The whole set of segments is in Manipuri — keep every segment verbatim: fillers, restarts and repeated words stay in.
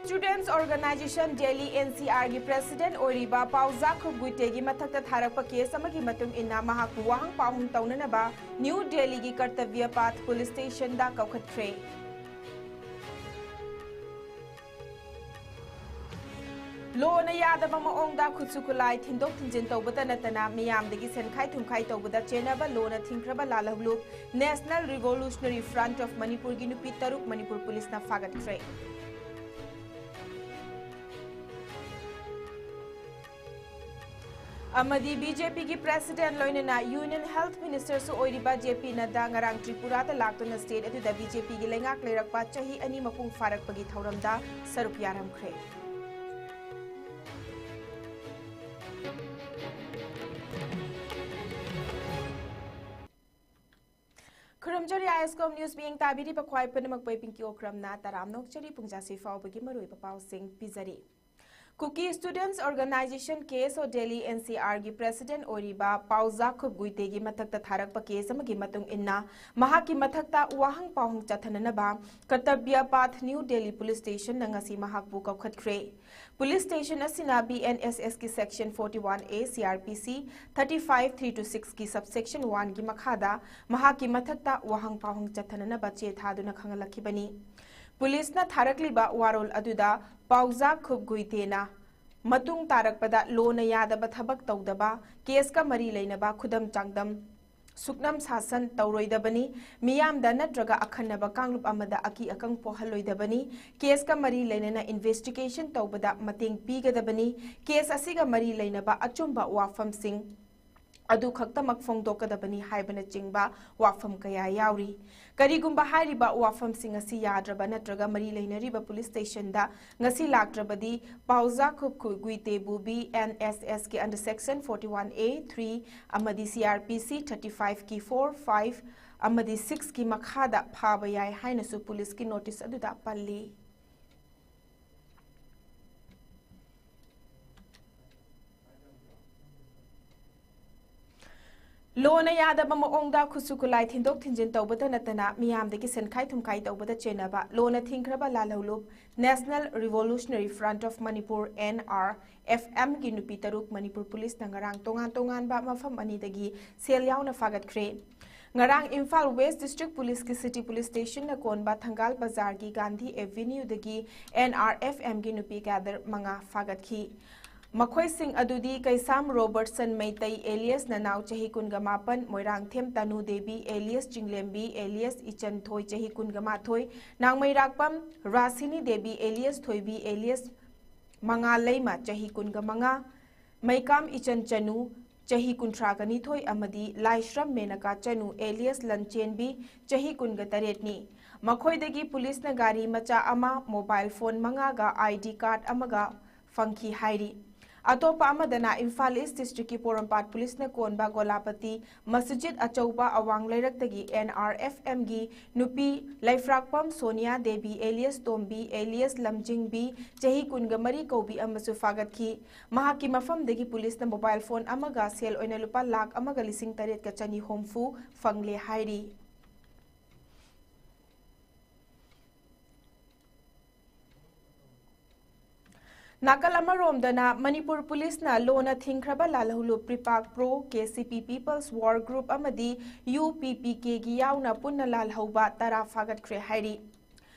Students Organization Delhi, NCR ꯒꯤ President ꯑꯣꯏꯔꯤꯕ ꯄꯥꯎꯖꯥꯈꯨꯞ ꯒꯨꯏꯇꯦꯒꯤ ꯃꯊꯛꯇ ꯊꯥꯔꯛꯄ case ꯑꯃꯒꯤ ꯃꯇꯨꯡ ꯏꯟꯅ ꯃꯍꯥꯛꯄꯨ ꯋꯥꯍꯪ ꯄꯥꯎꯍꯪ ꯇꯧꯅꯅꯕ New Delhi ꯒꯤ ꯀꯔꯇꯕ꯭ꯌ ꯄꯥꯊ Police Station ꯗ ꯀꯧꯈꯠꯈ꯭ꯔꯦ꯫ ꯂꯣꯅ ꯌꯥꯗꯕ ꯃꯑꯣꯡꯗ ꯈꯨꯠꯁꯨ ꯈꯨꯠꯂꯥꯏ ꯊꯤꯟꯗꯣꯛ ꯊꯤꯟꯖꯤꯟ ꯇꯧꯕꯇ ꯅꯠꯇꯅ ꯃꯤꯌꯥꯝꯗꯒꯤ ꯁꯦꯟꯈꯥꯏ ꯊꯨꯝꯈꯥꯏ ꯇꯧꯕꯗ ꯆꯦꯟꯅꯕ ꯂꯣꯅ ꯊꯤꯡꯈ꯭ꯔꯕ ꯂꯥꯜꯍꯧꯂꯨꯞ National Revolutionary Front of Manipur ꯒꯤ ꯅꯨꯄꯤ ꯇꯔꯨꯛ ꯃꯅꯤꯄꯨꯔ ꯄꯨꯂꯤꯁꯅ ꯐꯥꯒꯠꯈ꯭ꯔꯦ꯫ ꯑꯃꯗꯤ BJP ꯒꯤ President ꯂꯣꯏꯅꯅ Union Health Minister ꯁꯨ ꯑꯣꯏꯔꯤꯕ JP ꯅꯗ꯭ꯗꯥ ꯉꯔꯥꯡ ꯇ꯭ꯔꯤꯄꯨꯔꯥꯗ ꯂꯥꯛꯇꯨꯅ state ꯑꯗꯨꯗ BJP ꯒꯤ ꯂꯩꯉꯥꯛ ꯂꯩꯔꯛꯄ ꯆꯍꯤ ꯑꯅꯤ ꯃꯄꯨꯡ ꯐꯥꯔꯛꯄꯒꯤ ꯊꯧꯔꯝꯗ ꯁꯔꯨꯛ ꯌꯥꯔꯝꯈ꯭ꯔꯦ꯫ ꯈꯨꯔꯨꯝꯖꯔꯤ ISCOM News ꯃꯤꯠꯌꯦꯡ ꯇꯥꯕꯤꯔꯤꯕ ꯈ꯭ꯋꯥꯏ ꯄꯨꯝꯅꯃꯛꯄꯨ ꯑꯩ ꯄꯤꯡꯀꯤ ꯑꯣꯀ꯭ꯔꯝꯅ ꯇꯔꯥꯝꯅ ꯑꯣꯛꯆꯔꯤ꯫ ꯄꯨꯡꯖꯥꯁꯤ ꯐꯥꯎꯕꯒꯤ ꯃꯔꯨꯑꯣꯏꯕ ꯄꯥꯎꯁꯤꯡ ꯄꯤꯖꯔꯤ꯫ Kuki Students Organization, KSO Delhi, NCR ꯒꯤ President ꯑꯣꯏꯔꯤꯕ ꯄꯥꯎꯖꯥꯈꯨꯞ ꯒꯨꯏꯇꯦꯒꯤ ꯃꯊꯛꯇ ꯊꯥꯔꯛꯄ case ꯑꯃꯒꯤ ꯃꯇꯨꯡ ꯏꯟꯅ ꯃꯍꯥꯛꯀꯤ ꯃꯊꯛꯇ ꯋꯥꯍꯪ ꯄꯥꯎꯍꯪ ꯆꯠꯊꯅꯅꯕ ꯀꯔꯇꯕ꯭ꯌ ꯄꯥꯊ New Delhi Police Station ꯅ ꯉꯁꯤ ꯃꯍꯥꯛꯄꯨ ꯀꯧꯈꯠꯈ꯭ꯔꯦ꯫ Police Station ꯑꯁꯤꯅ BNSS ꯀꯤ Section forty-one A, CrPC thirty-five three to six ꯀꯤ subsection one ꯒꯤ ꯃꯈꯥꯗ ꯃꯍꯥꯛꯀꯤ ꯃꯊꯛꯇ ꯋꯥꯍꯪ ꯄꯥꯎꯍꯪ ꯆꯠꯊꯅꯅꯕ ꯆꯦ ꯊꯥꯗꯨꯅ ꯈꯪꯍꯜꯂꯛꯈꯤꯕꯅꯤ꯫ ꯄꯨꯂꯤꯁꯅ ꯊꯥꯔꯛꯂꯤꯕ ꯋꯥꯔꯣꯜ ꯑꯗꯨꯗ ꯄꯥꯎꯖꯥ ꯈꯨꯞ ꯒꯨꯏꯇꯦꯅ ꯃꯇꯨꯡ ꯇꯥꯔꯛꯄꯗ ꯂꯣꯅ ꯌꯥꯗꯕ ꯊꯕꯛ ꯇꯧꯗꯕ, case ꯀ ꯃꯔꯤ ꯂꯩꯅꯕ ꯈꯨꯗꯝ ꯆꯥꯡꯗꯝ, ꯁꯨꯛꯅꯝ ꯁꯥꯁꯟ ꯇꯧꯔꯣꯏꯗꯕꯅꯤ, ꯃꯤꯌꯥꯝꯗ ꯅꯠꯇ꯭ꯔꯒ ꯑꯈꯟꯅꯕ ꯀꯥꯡꯂꯨꯞ ꯑꯃꯗ ꯑꯀꯤ ꯑꯈꯪ ꯄꯣꯛꯍꯜꯂꯣꯏꯗꯕꯅꯤ, case ꯀ ꯃꯔꯤ ꯂꯩꯅꯅ investigation ꯇꯧꯕꯗ ꯃꯇꯦꯡ ꯄꯤꯒꯗꯕꯅꯤ, case ꯑꯁꯤꯒ ꯃꯔꯤ ꯂꯩꯅꯕ ꯑꯆꯨꯝꯕ ꯋꯥꯐꯝꯁꯤꯡ ꯑꯗꯨ ꯈꯛꯇꯃꯛ ꯐꯣꯡꯗꯣꯛꯀꯗꯕꯅꯤ ꯍꯥꯏꯕꯅꯆꯤꯡꯕ ꯋꯥꯐꯝ ꯀꯌꯥ ꯌꯥꯎꯔꯤ꯫ ꯀꯔꯤꯒꯨꯝꯕ ꯍꯥꯏꯔꯤꯕ ꯋꯥꯐꯝꯁꯤꯡ ꯑꯁꯤ ꯌꯥꯗ꯭ꯔꯕ ꯅꯠꯇ꯭ꯔꯒ ꯃꯔꯤ ꯂꯩꯅꯔꯤꯕ police station ꯗ ꯉꯁꯤ ꯂꯥꯛꯇ꯭ꯔꯕꯗꯤ, ꯄꯥꯎꯖꯥ ꯈꯨꯞ ꯈꯨ ꯒꯨꯏꯇꯦꯕꯨ BNSS ꯀꯤ under section forty-one A three ꯑꯃꯗꯤ CrPC thirty-five ꯀꯤ four, five ꯑꯃꯗꯤ six ꯀꯤ ꯃꯈꯥꯗ ꯐꯥꯕ ꯌꯥꯏ ꯍꯥꯏꯅꯁꯨ ꯄꯨꯂꯤꯁꯀꯤ notice ꯑꯗꯨꯗ ꯄꯜꯂꯤ꯫ ꯂꯣꯅ ꯌꯥꯗꯕ ꯃꯑꯣꯡꯗ ꯈꯨꯠꯁꯨ ꯈꯨꯠꯂꯥꯏ ꯊꯤꯟꯗꯣꯛ ꯊꯤꯟꯖꯤꯟ ꯇꯧꯕꯗ ꯅꯠꯇꯅ ꯃꯤꯌꯥꯝꯗꯒꯤ ꯁꯦꯟꯈꯥꯏ ꯊꯨꯝꯈꯥꯏ ꯇꯧꯕꯗ ꯆꯦꯟꯅꯕ ꯂꯣꯅ ꯊꯤꯡꯈ꯭ꯔꯕ ꯂꯥꯜꯍꯧꯂꯨꯞ National Revolutionary Front of Manipur, N R F M, ꯒꯤ ꯅꯨꯄꯤ ꯇꯔꯨꯛ ꯃꯅꯤꯄꯨꯔ ꯄꯨꯂꯤꯁꯅ ꯉꯔꯥꯡ ꯇꯣꯉꯥꯟ ꯇꯣꯉꯥꯟꯕ ꯃꯐꯝ ꯑꯅꯤꯗꯒꯤ ꯁꯦꯜ ꯌꯥꯎꯅ ꯐꯥꯒꯠꯈ꯭ꯔꯦ꯫ ꯉꯔꯥꯡ ꯏꯝꯐꯥꯜ West District Police ꯀꯤ City Police Station ꯅ ꯀꯣꯟꯕ ꯊꯪꯒꯥꯜ ꯕꯖꯥꯔꯒꯤ ꯒꯥꯟꯙꯤ Avenue ꯗꯒꯤ N R F M ꯒꯤ ꯅꯨꯄꯤ cadre ꯃꯉꯥ ꯐꯥꯒꯠꯈꯤ꯫ ꯃꯈꯣꯏꯁꯤꯡ ꯑꯗꯨꯗꯤ ꯀꯩꯁꯥꯝ ꯔꯣꯕꯔꯠꯁꯟ ꯃꯩꯇꯩ alias ꯅꯅꯥꯎ ꯆꯍꯤ ꯀꯨꯟꯒ ꯃꯥꯄꯟ, ꯃꯣꯏꯔꯥꯡꯊꯦꯝ ꯇꯅꯨ ꯗꯦꯕꯤ alias ꯆꯤꯡꯂꯦꯝꯕꯤ alias ꯏꯆꯟ ꯊꯣꯏ ꯆꯍꯤ ꯀꯨꯟꯒ ꯃꯥꯊꯣꯏ, ꯅꯥꯡꯃꯩꯔꯥꯛꯄꯝ ꯔꯥꯁꯤꯅꯤ ꯗꯦꯕꯤ alias ꯊꯣꯏꯕꯤ alias ꯃꯉꯥ ꯂꯩꯃ ꯆꯍꯤ ꯀꯨꯟꯒ ꯃꯉꯥ, ꯃꯩꯀꯥꯝ ꯏꯆꯟ ꯆꯅꯨ ꯆꯍꯤ ꯀꯨꯟꯊ꯭ꯔꯥꯒ ꯅꯤꯊꯣꯏ ꯑꯃꯗꯤ ꯂꯥꯏꯁ꯭ꯔꯝ ꯃꯦꯅꯀꯥ ꯆꯅꯨ alias ꯂꯟꯆꯦꯟꯕꯤ ꯆꯍꯤ ꯀꯨꯟꯒ ꯇꯔꯦꯠꯅꯤ꯫ ꯃꯈꯣꯏꯗꯒꯤ ꯄꯨꯂꯤꯁꯅ ꯒꯥꯔꯤ ꯃꯆꯥ ꯑꯃ, mobile phone ꯃꯉꯥꯒ I D card ꯑꯃꯒ ꯐꯪꯈꯤ ꯍꯥꯏꯔꯤ꯫ ꯑꯇꯣꯞꯄ ꯑꯃꯗꯅ ꯏꯝꯐꯥꯜ East District ꯀꯤ ꯄꯣꯔꯣꯝꯄꯥꯠ ꯄꯨꯂꯤꯁꯅ ꯀꯣꯟꯕ ꯒꯣꯂꯥꯄꯇꯤ ꯃꯁꯖꯤꯗ ꯑꯆꯧꯕ ꯑꯋꯥꯡ ꯂꯩꯔꯛꯇꯒꯤ N R F M ꯒꯤ ꯅꯨꯄꯤ ꯂꯩꯐ꯭ꯔꯥꯛꯄꯝ ꯁꯣꯅꯤꯌꯥ ꯗꯦꯕꯤ alias ꯇꯣꯝꯕꯤ alias ꯂꯝꯖꯤꯡꯕꯤ ꯆꯍꯤ ꯀꯨꯟꯒ ꯃꯔꯤ ꯀꯧꯕꯤ ꯑꯃꯁꯨ ꯐꯥꯒꯠꯈꯤ꯫ ꯃꯍꯥꯛꯀꯤ ꯃꯐꯝꯗꯒꯤ ꯄꯨꯂꯤꯁꯅ mobile phone ꯑꯃꯒ ꯁꯦꯜ ꯑꯣꯏꯅ ꯂꯨꯄꯥ ꯂꯥꯈ ꯑꯃꯒ ꯂꯤꯁꯤꯡ ꯇꯔꯦꯠꯀ ꯆꯅꯤ ꯍꯨꯝꯐꯨ ꯐꯪꯂꯦ ꯍꯥꯏꯔꯤ꯫ ꯅꯥꯀꯜ ꯑꯃꯔꯣꯝꯗꯅ ꯃꯅꯤꯄꯨꯔ ꯄꯨꯂꯤꯁꯅ ꯂꯣꯅ ꯊꯤꯡꯈ꯭ꯔꯕ ꯂꯥꯜꯍꯧꯂꯨꯞ ꯄ꯭ꯔꯤꯄꯥꯛ pro, K C P People's War Group ꯑꯃꯗꯤ U P P K ꯒꯤ ꯌꯥꯎꯅ ꯄꯨꯟꯅ ꯂꯥꯜꯍꯧꯕ ꯇꯔꯥ ꯐꯥꯒꯠꯈ꯭ꯔꯦ ꯍꯥꯏꯔꯤ꯫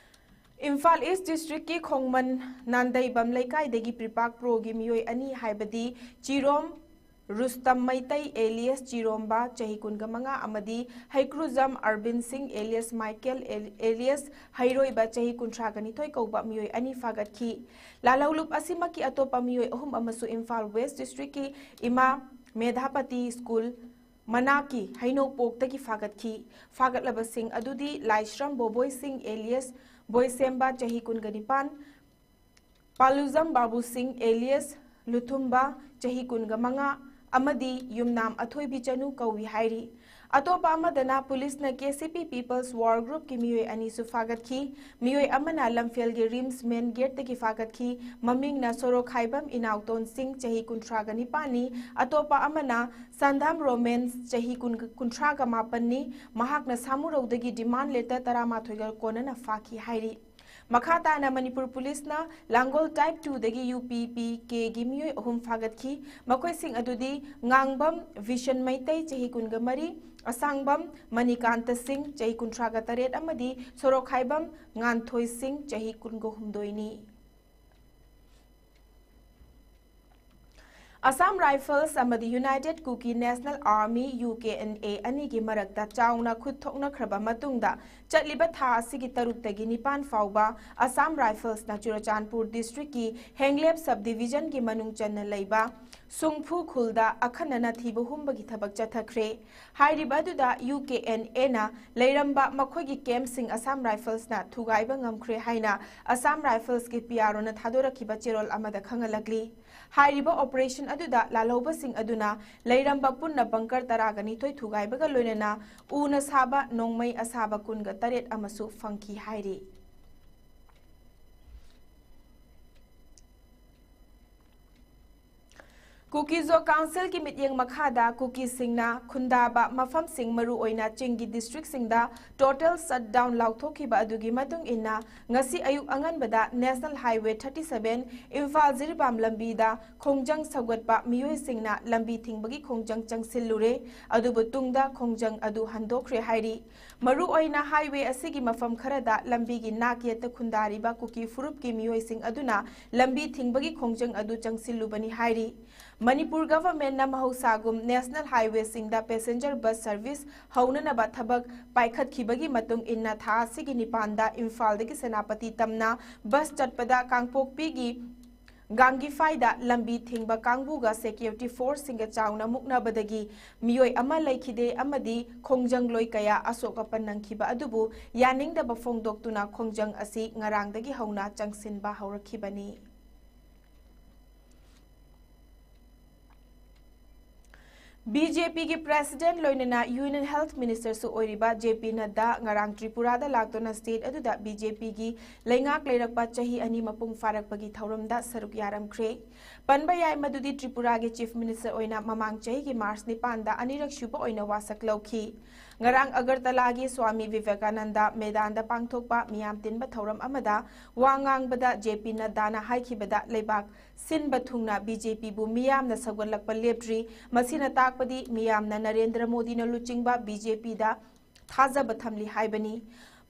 ꯏꯝꯐꯥꯜ East District ꯀꯤ ꯈꯣꯡꯃꯟ ꯅꯥꯟꯗꯩꯕꯝ ꯂꯩꯀꯥꯏꯗꯒꯤ ꯄ꯭ꯔꯤꯄꯥꯛ ꯄ꯭ꯔꯣꯒꯤ ꯃꯤꯑꯣꯏ ꯑꯅꯤ ꯍꯥꯏꯕꯗꯤ ꯆꯤꯔꯣꯝ ꯔꯨꯁꯇꯝ ꯃꯩꯇꯩ alias ꯆꯤꯔꯣꯝꯕ ꯆꯍꯤ ꯀꯨꯟꯒ ꯃꯉꯥ ꯑꯃꯗꯤ ꯍꯩꯀ꯭ꯔꯨꯖꯝ ꯑꯔꯕꯤꯟ ꯁꯤꯡ alias ꯃꯥꯏꯀꯦꯜ ꯑꯦ-, alias ꯍꯩꯔꯣꯏꯕ ꯆꯍꯤ ꯀꯨꯟꯊ꯭ꯔꯥꯒ ꯅꯤꯊꯣꯏ ꯀꯧꯕ ꯃꯤꯑꯣꯏ ꯑꯅꯤ ꯐꯥꯒꯠꯈꯤ꯫ ꯂꯥꯜꯍꯧꯂꯨꯞ ꯑꯁꯤꯃꯛꯀꯤ ꯑꯇꯣꯞꯄ ꯃꯤꯑꯣꯏ ꯑꯍꯨꯝ ꯑꯃꯁꯨ ꯏꯝꯐꯥꯜ West District ꯀꯤ ꯏꯃꯥ ꯃꯦꯙꯥꯄꯇꯤ ꯁ꯭ꯀꯨꯜ ꯃꯅꯥꯛꯀꯤ ꯍꯩꯅꯧꯄꯣꯛꯇꯒꯤ ꯐꯥꯒꯠꯈꯤ꯫ ꯐꯥꯒꯠꯂꯕꯁꯤꯡ ꯑꯗꯨꯗꯤ ꯂꯥꯏꯁ꯭ꯔꯝ ꯕꯣꯕꯣꯏ ꯁꯤꯡ alias ꯕꯣꯏꯁꯦꯝꯕ ꯆꯍꯤ ꯀꯨꯟꯒ ꯅꯤꯄꯥꯟ, ꯄꯥꯂꯨꯖꯝ ꯕꯥꯕꯨ ꯁꯤꯡ alias ꯂꯨꯊꯨꯝꯕ ꯆꯍꯤ ꯀꯨꯟꯒ ꯃꯉꯥ ꯑꯃꯗꯤ ꯌꯨꯝꯅꯥꯝ ꯑꯊꯣꯏꯕꯤ ꯆꯅꯨ ꯀꯧꯏ ꯍꯥꯏꯔꯤ꯫ ꯑꯇꯣꯞꯄ ꯑꯃꯗꯅ ꯄꯨꯂꯤꯁꯅ ꯀꯦ ꯁꯤ ꯄꯤ People's War Groupꯀꯤ ꯃꯤꯑꯣꯏ ꯑꯅꯤꯁꯨ ꯐꯥꯒꯠꯈꯤ꯫ ꯃꯤꯑꯣꯏ ꯑꯃꯅ ꯂꯝꯐꯦꯜꯒꯤ ꯔꯤꯝꯁ ꯃꯦꯟ ꯒꯦꯠꯇꯒꯤ ꯐꯥꯒꯠꯈꯤ꯫ ꯃꯃꯤꯡꯅ ꯁꯣꯔꯣꯛꯈꯥꯏꯕꯝ ꯏꯅꯥꯎꯇꯣꯟ ꯁꯤꯡ, ꯆꯍꯤ ꯀꯨꯟꯊ꯭ꯔꯥꯒ ꯅꯤꯄꯥꯟꯅꯤ꯫ ꯑꯇꯣꯞꯄ ꯑꯃꯅ ꯁꯟꯙꯥꯝ ꯔꯣꯃꯦꯟꯁ, ꯆꯍꯤ ꯀꯨꯟ, ꯀꯨꯟꯊ꯭ꯔꯥꯒ ꯃꯥꯄꯟꯅꯤ꯫ ꯃꯍꯥꯛꯅ ꯁꯥꯃꯨꯔꯧꯗꯒꯤ demand letter ꯇꯔꯥꯃꯥꯊꯣꯏꯒ ꯀꯣꯟꯅꯅ ꯐꯥꯈꯤ ꯍꯥꯏꯔꯤ꯫ ꯃꯈꯥ ꯇꯥꯅ ꯃꯅꯤꯄꯨꯔ ꯄꯨꯂꯤꯁꯅ ꯂꯥꯡꯒꯣꯜ Type twoꯗꯒꯤ ꯌꯨ ꯄꯤ ꯄꯤ ꯀꯦꯒꯤ ꯃꯤꯑꯣꯏ ꯑꯍꯨꯝ ꯐꯥꯒꯠꯈꯤ꯫ ꯃꯈꯣꯏꯁꯤꯡ ꯑꯗꯨꯗꯤ ꯉꯥꯡꯕꯝ ꯕꯤꯁꯟ ꯃꯩꯇꯩ, ꯆꯍꯤ ꯀꯨꯟꯒ ꯃꯔꯤ, ꯑꯁꯥꯡꯕꯝ ꯃꯅꯤꯀꯥꯟꯇ ꯁꯤꯡ, ꯆꯍꯤ ꯀꯨꯟꯊ꯭ꯔꯥꯒ ꯇꯔꯦꯠ, ꯑꯃꯗꯤ ꯁꯣꯔꯣꯛꯈꯥꯏꯕꯝ ꯉꯥꯟꯊꯣꯏ ꯁꯤꯡ, ꯆꯍꯤ ꯀꯨꯟꯒ ꯍꯨꯝꯗꯣꯏꯅꯤ꯫ Assam Rifles ꯑꯃꯗꯤ United Kuki National Army, U K N A, ꯑꯅꯤꯒꯤ ꯃꯔꯛꯇ ꯆꯥꯎꯅ ꯈꯨꯠ ꯊꯣꯛꯅꯈ꯭ꯔꯕ ꯃꯇꯨꯡꯗ, ꯆꯠꯂꯤꯕ ꯊꯥ ꯑꯁꯤꯒꯤ ꯇꯔꯨꯛꯇꯒꯤ ꯅꯤꯄꯥꯟ ꯐꯥꯎꯕ Assam Riflesꯅ ꯆꯨꯔꯆꯥꯟꯄꯨꯔ districtꯀꯤ ꯍꯦꯡꯂꯦꯞ sub divisionꯒꯤ ꯃꯅꯨꯡ ꯆꯟꯅ ꯂꯩꯕ ꯁꯨꯡꯐꯨ ꯈꯨꯜꯗ ꯑꯈꯟꯅꯅ ꯊꯤꯕ ꯍꯨꯝꯕꯒꯤ ꯊꯕꯛ ꯆꯠꯊꯈ꯭ꯔꯦ꯫ ꯍꯥꯏꯔꯤꯕ ꯑꯗꯨꯗ ꯌꯨ ꯀꯦ ꯑꯦꯟ ꯑꯦꯅ ꯂꯩꯔꯝꯕ ꯃꯈꯣꯏꯒꯤ campꯁꯤꯡ Assam Riflesꯅ ꯊꯨꯒꯥꯏꯕ ꯉꯝꯈ꯭ꯔꯦ ꯍꯥꯏꯅ Assam Riflesꯀꯤ ꯄꯤ ꯑꯥꯔ ꯑꯣꯅ ꯊꯥꯗꯣꯔꯛꯈꯤꯕ ꯆꯦꯔꯣꯜ ꯑꯃꯗ ꯈꯪꯍꯜꯂꯛꯂꯤ꯫ ꯍꯥꯏꯔꯤꯕ operation ꯑꯗꯨꯗ ꯂꯥꯜꯍꯧꯕꯁꯤꯡ ꯑꯗꯨꯅ ꯂꯩꯔꯝꯕ ꯄꯨꯟꯅ bunker ꯇꯔꯥꯒ ꯅꯤꯊꯣꯏ ꯊꯨꯒꯥꯏꯕꯒ ꯂꯣꯏꯅꯅ ꯎꯅ ꯁꯥꯕ ꯅꯣꯡꯃꯩ ꯑꯁꯥꯕ ꯀꯨꯟꯒ ꯇꯔꯦꯠ ꯑꯃꯁꯨ ꯐꯪꯈꯤ ꯍꯥꯏꯔꯤ꯫ ꯀꯨꯀꯤ-ꯖꯣ ꯀꯥꯎꯟꯁꯤꯜꯒꯤ ꯃꯤꯠꯌꯦꯡ ꯃꯈꯥꯗ ꯀꯨꯀꯤꯁꯤꯡꯅ ꯈꯨꯟꯗꯥꯕ ꯃꯐꯝꯁꯤꯡ, ꯃꯔꯨꯑꯣꯏꯅ ꯆꯤꯡꯒꯤ districtꯁꯤꯡꯗ total shutdown ꯂꯥꯎꯊꯣꯛꯈꯤꯕ ꯑꯗꯨꯒꯤ ꯃꯇꯨꯡ ꯏꯟꯅ, ꯉꯁꯤ ꯑꯌꯨꯛ ꯑꯉꯟꯕꯗ National Highway thirty seven Imphal Jiribam ꯂꯝꯕꯤꯗ ꯈꯣꯡꯖꯪ ꯁꯧꯒꯠꯄ ꯃꯤꯑꯣꯏꯁꯤꯡꯅ ꯂꯝꯕꯤ ꯊꯤꯡꯕꯒꯤ ꯈꯣꯡꯖꯪ ꯆꯪꯁꯤꯜꯂꯨꯔꯦ, ꯑꯗꯨꯕꯨ ꯇꯨꯡꯗ ꯈꯣꯡꯖꯪ ꯑꯗꯨ ꯍꯟꯗꯣꯛꯈ꯭ꯔꯦ ꯍꯥꯏꯔꯤ꯫ ꯃꯔꯨꯑꯣꯏꯅ highway ꯑꯁꯤꯒꯤ ꯃꯐꯝ ꯈꯔꯗ ꯂꯝꯕꯤꯒꯤ ꯅꯥꯛ ꯌꯦꯠꯇ ꯈꯨꯟꯗꯥꯔꯤꯕ ꯀꯨꯀꯤ ꯐꯨꯔꯨꯞꯀꯤ ꯃꯤꯑꯣꯏꯁꯤꯡ ꯑꯗꯨꯅ ꯂꯝꯕꯤ ꯊꯤꯡꯕꯒꯤ ꯈꯣꯡꯖꯪ ꯑꯗꯨ ꯆꯪꯁꯤꯜꯂꯨꯕꯅꯤ ꯍꯥꯏꯔꯤ꯫ Manipur governmentꯅ ꯃꯍꯧꯁꯥꯒꯨꯝ national highwayꯁꯤꯡꯗ passenger bus service ꯍꯧꯅꯅꯕ ꯊꯕꯛ ꯄꯥꯏꯈꯠꯈꯤꯕꯒꯤ ꯃꯇꯨꯡ ꯏꯟꯅ, ꯊꯥ ꯑꯁꯤꯒꯤ ꯅꯤꯄꯥꯟꯗ ꯏꯝꯐꯥꯜꯗꯒꯤ ꯁꯦꯅꯥꯄꯇꯤ ꯇꯝꯅ bus ꯆꯠꯄꯗ ꯀꯥꯡꯄꯣꯛꯄꯤꯒꯤ ꯒꯥꯡꯒꯤꯐꯥꯏꯗ ꯂꯝꯕꯤ ꯊꯤꯡꯕ ꯀꯥꯡꯕꯨꯒ security forceꯁꯤꯡꯒ ꯆꯥꯎꯅ ꯃꯨꯛꯅꯕꯗꯒꯤ ꯃꯤꯑꯣꯏ ꯑꯃ ꯂꯩꯈꯤꯗꯦ ꯑꯃꯗꯤ ꯈꯣꯡꯖꯪꯂꯣꯏ ꯀꯌꯥ ꯑꯁꯣꯛ ꯑꯄꯟ ꯅꯪꯈꯤꯕ ꯑꯗꯨꯕꯨ ꯌꯥꯅꯤꯡꯗꯕ ꯐꯣꯡꯗꯣꯛꯇꯨꯅ ꯈꯣꯡꯖꯪ ꯑꯁꯤ ꯉꯔꯥꯡꯗꯒꯤ ꯍꯧꯅ ꯆꯪꯁꯤꯟꯕ ꯍꯧꯔꯛꯈꯤꯕꯅꯤ꯫ ꯕꯤ ꯖꯦ ꯄꯤꯒꯤ President ꯂꯣꯏꯅꯅ Union Health Ministerꯁꯨ ꯑꯣꯏꯔꯤꯕ ꯖꯦ ꯄꯤ ꯅꯗ꯭ꯗꯥ ꯉꯔꯥꯡ ꯇ꯭ꯔꯤꯄꯨꯔꯥꯗ ꯂꯥꯛꯇꯨꯅ state ꯑꯗꯨꯗ ꯕꯤ ꯖꯦ ꯄꯤꯒꯤ ꯂꯩꯉꯥꯛ ꯂꯩꯔꯛꯄ ꯆꯍꯤ ꯑꯅꯤ ꯃꯄꯨꯡ ꯐꯥꯔꯛꯄꯒꯤ ꯊꯧꯔꯝꯗ ꯁꯔꯨꯛ ꯌꯥꯔꯝꯈ꯭ꯔꯦ꯫ ꯄꯟꯕ ꯌꯥꯏ ꯃꯗꯨꯗꯤ ꯇ꯭ꯔꯤꯄꯨꯔꯥꯒꯤ Chief Minister ꯑꯣꯏꯅ ꯃꯃꯥꯡ ꯆꯍꯤꯒꯤ March ꯅꯤꯄꯥꯟꯗ ꯑꯅꯤꯔꯛ ꯁꯨꯕ ꯑꯣꯏꯅ ꯋꯥꯁꯛ ꯂꯧꯈꯤ꯫ ꯉꯔꯥꯡ ꯑꯒꯔꯇꯂꯥꯒꯤ ꯁ꯭ꯋꯥꯃꯤ ꯕꯤꯕꯦꯀꯥꯅꯟꯗ ꯃꯦꯗꯥꯟꯗ ꯄꯥꯡꯊꯣꯛꯄ ꯃꯤꯌꯥꯝ ꯇꯤꯟꯕ ꯊꯧꯔꯝ ꯑꯃꯗ ꯋꯥ ꯉꯥꯡꯕꯗ ꯖꯦ ꯄꯤ ꯅꯗ꯭ꯗꯥꯅ ꯍꯥꯏꯈꯤꯕꯗ ꯂꯩꯕꯥꯛ ꯁꯤꯟꯕ ꯊꯨꯡꯅ ꯕꯤ ꯖꯦ ꯄꯤꯕꯨ ꯃꯤꯌꯥꯝꯅ ꯁꯧꯒꯠꯂꯛꯄ ꯂꯦꯞꯇ꯭ꯔꯤ꯫ ꯃꯁꯤꯅ ꯇꯥꯛꯄꯗꯤ ꯃꯤꯌꯥꯝꯅ ꯅꯔꯦꯟꯗ꯭ꯔ ꯃꯣꯗꯤꯅ ꯂꯨꯆꯤꯡꯕ ꯕꯤ ꯖꯦ ꯄꯤꯗ ꯊꯥꯖꯕ ꯊꯝꯂꯤ ꯍꯥꯏꯕꯅꯤ꯫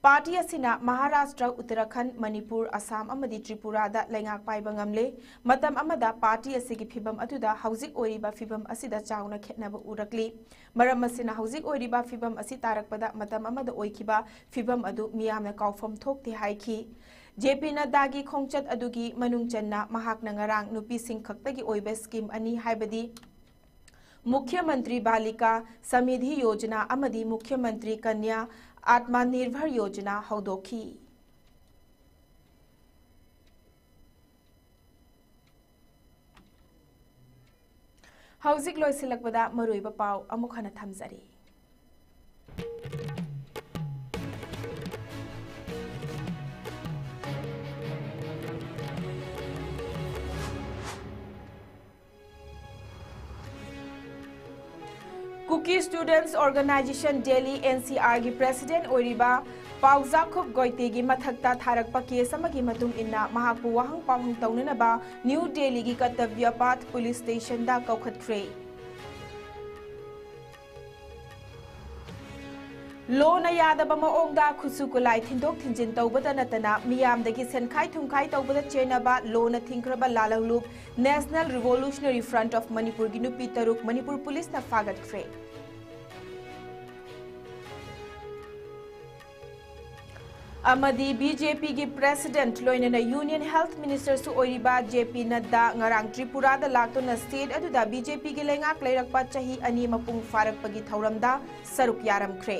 Party ꯑꯁꯤꯅ ꯃꯍꯥꯔꯥꯁꯇ꯭ꯔ, ꯎꯠꯇꯔꯥꯈꯟꯗ, ꯃꯅꯤꯄꯨꯔ, ꯑꯁꯥꯝ ꯑꯃꯗꯤ ꯇ꯭ꯔꯤꯄꯨꯔꯥꯗ ꯂꯩꯉꯥꯛ ꯄꯥꯏꯕ ꯉꯝꯂꯦ꯫ ꯃꯇꯝ ꯑꯃꯗ party ꯑꯁꯤꯒꯤ ꯐꯤꯚꯝ ꯑꯗꯨꯗ ꯍꯧꯖꯤꯛ ꯑꯣꯏꯔꯤꯕ ꯐꯤꯚꯝ ꯑꯁꯤꯗ ꯆꯥꯎꯅ ꯈꯦꯠꯅꯕ ꯎꯔꯛꯂꯤ꯫ ꯃꯔꯝ ꯑꯁꯤꯅ ꯍꯧꯖꯤꯛ ꯑꯣꯏꯔꯤꯕ ꯐꯤꯚꯝ ꯑꯁꯤ ꯇꯥꯔꯛꯄꯗ ꯃꯇꯝ ꯑꯃꯗ ꯑꯣꯏꯈꯤꯕ ꯐꯤꯚꯝ ꯑꯗꯨ ꯃꯤꯌꯥꯝꯅ ꯀꯥꯎꯐꯝ ꯊꯣꯛꯇꯦ ꯍꯥꯏꯈꯤ꯫ ꯖꯦ ꯄꯤ ꯅꯗ꯭ꯗꯥꯒꯤ ꯈꯣꯡꯆꯠ ꯑꯗꯨꯒꯤ ꯃꯅꯨꯡ ꯆꯟꯅ ꯃꯍꯥꯛꯅ ꯉꯔꯥꯡ ꯅꯨꯄꯤꯁꯤꯡ ꯈꯛꯇꯒꯤ ꯑꯣꯏꯕ scheme ꯑꯅꯤ, ꯍꯥꯏꯕꯗꯤ ꯃꯨꯈ꯭ꯌ ꯃꯟꯇ꯭ꯔꯤ ꯕꯥꯂꯤꯀꯥ ꯁꯃꯤꯙꯤ ꯌꯣꯖꯅꯥ ꯑꯃꯗꯤ ꯃꯨꯈ꯭ꯌ ꯃꯟꯇ꯭ꯔꯤ ꯀꯟꯌꯥ ꯑꯥꯠꯃꯥꯅꯤꯔꯚꯔ ꯌꯣꯖꯅꯥ ꯍꯧꯗꯣꯛꯈꯤ꯫ ꯍꯧꯖꯤꯛ ꯂꯣꯏꯁꯤꯜꯂꯛꯄꯗ ꯃꯔꯨꯑꯣꯏꯕ ꯄꯥꯎ ꯑꯃꯨꯛ ꯍꯟꯅ ꯊꯝꯖꯔꯤ꯫ Kuki Students Organisation Delhi, N C R ꯒꯤ President ꯑꯣꯏꯔꯤꯕ ꯄꯥꯎꯖꯥꯈꯨꯞ ꯒꯣꯏꯇꯦꯒꯤ ꯃꯊꯛꯇ ꯊꯥꯔꯛꯄ case ꯑꯃꯒꯤ ꯃꯇꯨꯡ ꯏꯟꯅ ꯃꯍꯥꯛꯄꯨ ꯋꯥꯍꯪ ꯄꯥꯎꯍꯪ ꯇꯧꯅꯅꯕ ꯅ꯭ꯌꯨ ꯗꯦꯜꯂꯤꯒꯤ ꯀꯔꯇꯕ꯭ꯌ ꯄꯥꯊ police stationꯗ ꯀꯧꯈꯠꯈ꯭ꯔꯦ꯫ ꯂꯣꯅ ꯌꯥꯗꯕ ꯃꯑꯣꯡꯗ ꯈꯨꯠꯁꯨ ꯈꯨꯠꯂꯥꯏ ꯊꯤꯟꯗꯣꯛ ꯊꯤꯟꯖꯤꯟ ꯇꯧꯕꯗ ꯅꯠꯇꯅ ꯃꯤꯌꯥꯝꯗꯒꯤ ꯁꯦꯟꯈꯥꯏ ꯊꯨꯝꯈꯥꯏ ꯇꯧꯕꯗ ꯆꯦꯟꯅꯕ ꯂꯣꯅ ꯊꯤꯡꯈ꯭ꯔꯕ ꯂꯥꯜꯍꯧꯂꯨꯞ National Revolutionary Front of Manipurꯒꯤ ꯅꯨꯄꯤ ꯇꯔꯨꯛ ꯃꯅꯤꯄꯨꯔ policeꯅ ꯐꯥꯒꯠꯈ꯭ꯔꯦ꯫ ꯑꯃꯗꯤ ꯕꯤ ꯖꯦ ꯄꯤꯒꯤ President ꯂꯣꯏꯅꯅ Union Health Ministerꯁꯨ ꯑꯣꯏꯔꯤꯕ ꯖꯦ ꯄꯤ ꯅꯗ꯭ꯗꯥ ꯉꯔꯥꯡ ꯇ꯭ꯔꯤꯄꯨꯔꯥꯗ ꯂꯥꯛꯇꯨꯅ state ꯑꯗꯨꯗ ꯕꯤ ꯖꯦ ꯄꯤꯒꯤ ꯂꯩꯉꯥꯛ ꯂꯩꯔꯛꯄ ꯆꯍꯤ ꯑꯅꯤ ꯃꯄꯨꯡ ꯐꯥꯔꯛꯄꯒꯤ ꯊꯧꯔꯝꯗ ꯁꯔꯨꯛ ꯌꯥꯔꯝꯈ꯭ꯔꯦ꯫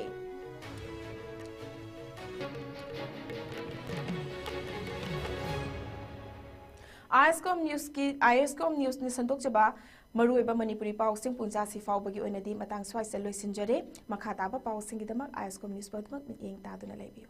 ꯑꯥꯏ ꯑꯦꯁ ꯀꯣꯝ ꯅ꯭ꯌꯨꯁꯀꯤ, ꯑꯥꯏ ꯑꯦꯁ ꯀꯣꯝ ꯅ꯭ꯌꯨꯁꯅ ꯁꯟꯗꯣꯛꯆꯕ ꯃꯔꯨꯑꯣꯏꯕ ꯃꯅꯤꯄꯨꯔꯤ ꯄꯥꯎꯁꯤꯡ ꯄꯨꯡ ꯆꯥꯁꯤ ꯐꯥꯎꯕꯒꯤ ꯑꯣꯏꯅꯗꯤ ꯃꯇꯥꯡ ꯁ꯭ꯋꯥꯏꯁꯤꯗ ꯂꯣꯏꯁꯤꯟꯖꯔꯦ꯫ ꯃꯈꯥ ꯇꯥꯕ ꯄꯥꯎꯁꯤꯡꯒꯤꯗꯃꯛ ꯑꯥꯏ ꯑꯦꯁ ꯀꯣꯝ ꯅ꯭ꯌꯨꯁ ꯄꯨꯝꯅꯃꯛ ꯃꯤꯠꯌꯦꯡ ꯇꯥꯗꯨꯅ ꯂꯩꯕꯤꯌꯨ꯫